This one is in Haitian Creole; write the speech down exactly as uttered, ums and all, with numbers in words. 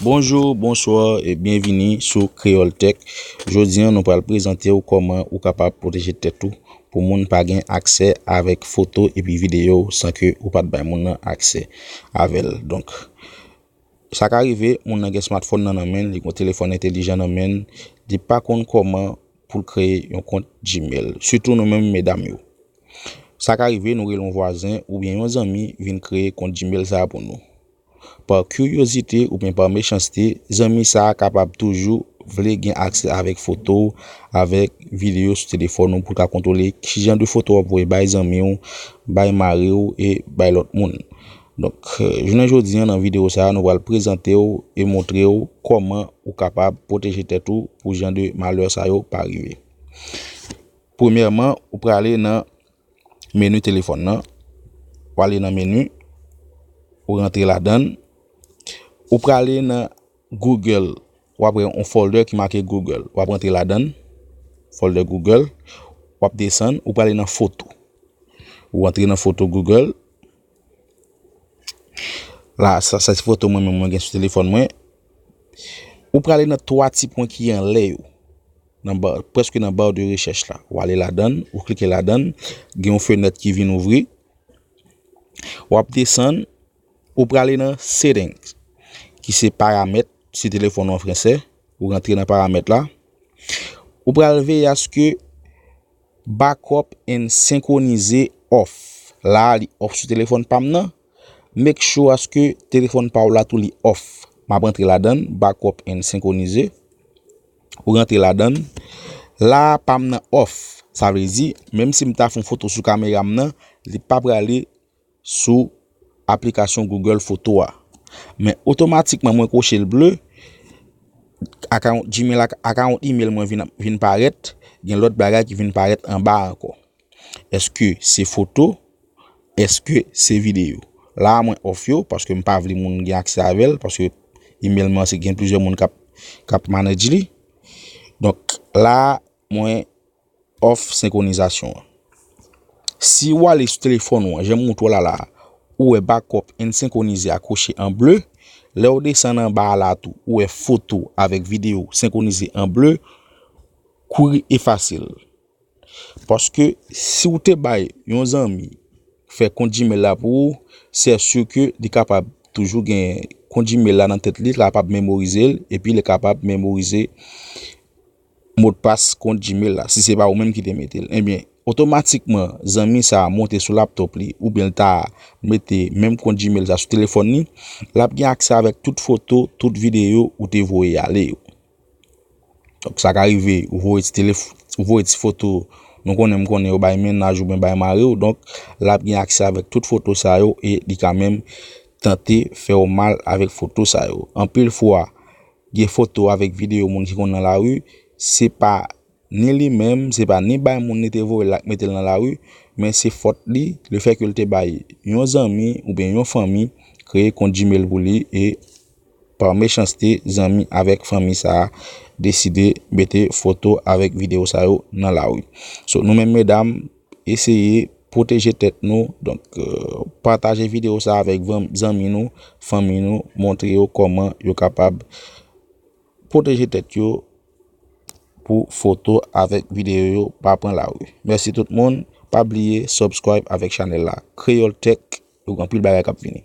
Bonjou, bonswa e byenvini sou Kreyòl Tech. Jodi a, nou pral prezante w kòman ou kapab pwoteje tèt ou pou moun pa gen aksè avèk foto epi videyo san ke ou pa t bay moun nan aksè avè l. Donk, sa ka rive, moun nan gen smartphone nan nan men l, li gen telefòn entelijan nan men l, li pa konn kòman pou l kreye yon kont Gmail. Sitou nou menm medam yo. Sa ka rive, nou rele yon vwazen oubyen yon zanmi vin kreye kont Gmail sa a pou nou. Pa kiryozite oubyen pa mechanste, zanmi sa a kapab toujou vle gen aksè avèk foto w, avèk videyo sou telefòn ou pou l ka kontwole ki jan de foto w ap voye bay zanmi w, bay mari w e bay lòt moun. Donk, eh, jounen jodi a, nan videyo sa a, nou pral prezante w e montre w kòman ou kapab pwoteje tèt ou pou jan de malè sa yo pa rive. Premyèman, ou prale nan meni telefòn nan. W ale nan meni, ou rantre ladan l. Ou prale nan Google, w ap wè yon folder ki make Google. W ap rantre ladan l, folder Google. W ap desann, ou prale nan foto. Ou rantre nan foto Google. La, sa, sa se foto mwen menm mwen gen sou telefòn mwen. Ou prale nan twa ti pwen ki anlè yo. Nan ba, prèske nan ba de rechèch la. Ou ale ladan l, ou klike ladan l, gen yon fenèt ki vin ouvri. W ap desann, ou prale nan settings, ki se paramèt, si telefòn ou an fransè, ou rantre nan paramèt la. Ou pral veye aske backup and synchronize off. La a li off sou telefòn pa m nan. Make sure aske telefòn pa w la tou li off. M ap rantre ladan l, backup and synchronize. Ou rantre ladan l. La a pa m nan off. Sa vle di, menm si m ta fè yon foto sou kamera m nan, li pa prale sou aplikasyon Google Foto a. Men otomatikman mwen koche l ble, account Gmail, account email mwen vin, vin parèt, gen lòt bagay ki vin parèt anba ankò. Èske se foto? Èske se videyo? La a mwen off yo, paske m pa vle moun gen aksè avè l, paske email mwen se gen plizyè moun k ap, k ap manage li. Donk, la a mwen off senkronizasyon an. Si w ale sou telefòn ou an, jan m montre w la la a, ou wè backup and synchronize a koche an ble, lè w desann anba a la tou, ou wè foto avèk videyo senkronize an ble, kouri efase l. Paske si w te bay yon zanmi fè kont Gmail la pou ou, se si ke li kapab toujou gen kont Gmail la nan tèt li, li kapab memorize l, epi li kapab memorize modpas kont Gmail la, si se pa ou menm ki te mete l. Ebyen, otomatikman, zanmi sa a monte sou laptop li, oubyen l ta mete menm kont Gmail sa sou telefòn li, l ap gen aksè avèk tout foto, tout videyo ou te voye ale yo. Donk, sa ka rive, ou voye ti telef-, ou voye ti foto, nou konnen, m konnen yo bay mennaj oubyen bay mari w, donk, l ap gen aksè avèk tout foto sa yo e li ka menm tante fè w mal avèk foto sa yo. Anpil fwa, gen foto avèk videyo moun ki konn nan lari, se pa ni li menm, se pa ni bay moun li te voye l la k mete l nan lari, men se fòt li, lefètke l te bay yon zanmi oubyen yon fanmi kreye kont Gmail pou li e pa mechanste, zanmi avèk fanmi sa a deside mete foto avèk videyo sa yo nan lari. So, nou menm medam, eseye pwoteje tèt nou. Donk, euh, pataje videyo sa a avèk van-, zanmi nou, fanmi nou, montre yo kòman yo kapab pwoteje tèt yo pou foto avèk videyo yo pa pran lari. Mèsi tout moun. Pa bliye subscribe avèk chanèl la. Kreyòl Tech, yo gen anpil bagay k ap vini.